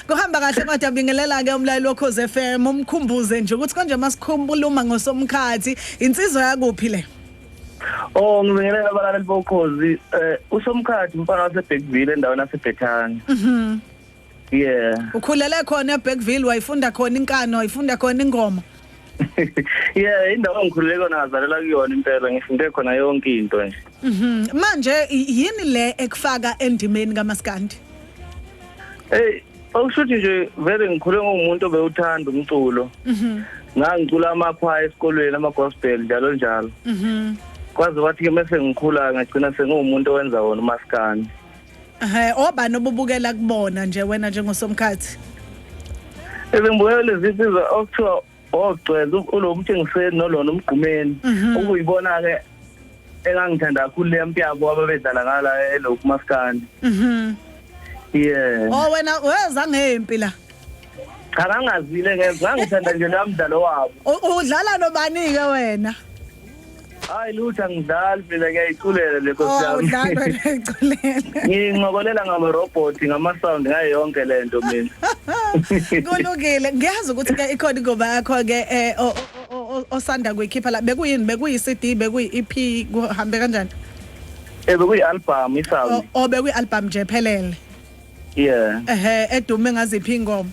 Kuhamba kahle kodwa bingelela ke umlaleli woKhozi FM umkhumbuze nje ukuthi konje masikhumbuluma ngosomkhathi insizwa yakuphi le? Oh, ngibingelela abalaleli bokhozi. Usomkhathi umfana waseBergville, endaweni yaseBethani. Yeah. Ukhulele khona eBergville, wayifunda khona inkano, wayifunda khona ingoma? Yeah, indawo engikhulele kona, ngazalela kuyona impela, ngifunde khona yonke into nje. Manje yini le ekufaka endimeni kaMaskandi? Hey, okushuthi nje vele ngikhule ngumuntu obewuthanda umculo. Ngangicula amakhwaya esikolweni, ama gospel, njalo njalo. Kwaze kwathi ke mase ngikhula ngagcina sengumuntu owenza wona umaskandi. Ehhe, obani obubukela kubona nje wena njengosomkhathi? Ebengibukela lezi insizwa okuthiwa ogcwele ulo mtshengiseni nolona umgqumeni. Ukuyibona ke engangithanda kakhulu le mpi yabo ababedlala ngala elokhu maskandi. Yeah. Oh, wena weza ngempi la? Cha, ngangazile ngezwe, ngangithanda nje lo mdlalo wabo. Udlala nobani ke wena? Hayi lutho, angidlali mina, ngiyayiculela le nkosi Oh, yami. udlala wena eculele. Ngincokolela ngama-robot, ngama-sound, ngayo yonke lento mina. Kulungile. Ngiyazi ukuthi ke ikhona ingoma yakho ke osanda kuyikhipha la. Bekuyini? Bekuyi CD, bekuyi EP, kuhambe kanjani? Bekuyi-album, i-sound. O bekuyi album nje phelele? Yeah. Ehhe, edume ngaziphi ingoma?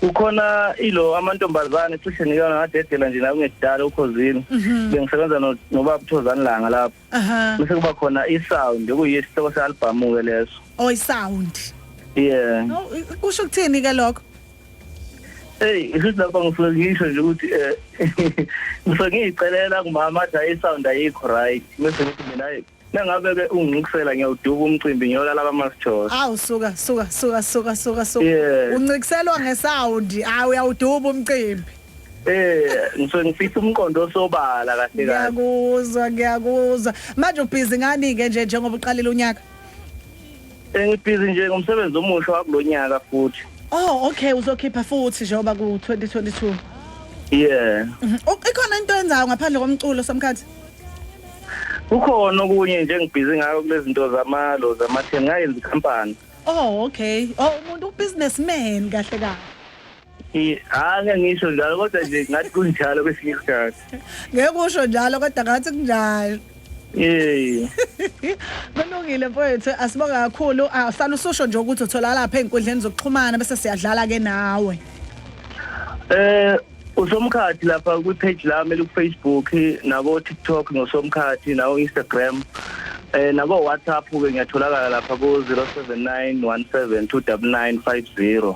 Kukhona ilo amantombazane, cishe ngiyona ngadedela nje nakungekudala ukhozini. Bengisebenza nobaba Thozani Langa lapho. Bese kuba khona i-sound, okuyisihloko se-album ke leso. Oh, sound. Yeah. Oh, kusho ukuthini ke lokho? Hey, isithi lapha ngisuke ngisho nje ukuthi ngisuke ngiyicelela kumama, athi hayi, i-sound ayikho right. Bese ngithi mina, hayi, nangabe ke ungincikusela ngiyawuduba umcimbi, ngiyolala kaMasithole. Awu, suka, suka, suka, suka, suka, suka. Yeah. Uncikiselwa ngesound, awu, uyawuduba umcimbi. Ngisuke ngifisa umqondo osobala kahle kahle. Ngiyakuzwa, ngiyakuzwa. Manje ubhizi ngani ke nje njengoba uqalile unyaka? Ngibhizi nje ngomsebenzi omusha wakulonyaka futhi. Oh, okay, uzokhipha futhi njengoba ku 2022? Yeah. Ikhona into oyenzayo ngaphandle komculo, somkhathi? Kukhona okunye nje engibhizi ngako kulezi zinto zamalo zamatheni, ngayenza ikhampani. Oh, okay. Oh, umuntu ubusinessman kahle kahle. Hayi, ngeke ngisho njalo, kodwa nje ngathi kunjalo kwesinye isikhathi. Ngeke usho njalo, kodwa ngathi kunjalo. Eh. Kulungile mfowethu, asibonga kakhulu. Asala ususho nje ukuthi uthola lapha einkundleni zokuxhumana, bese siyadlala ke nawe. Usomkhathi lapha kwi page lami ku Facebook, nako TikTok ngosomkhathi, nawo Instagram. Nako WhatsApp ke ngiyatholakala lapha ku 0791729950.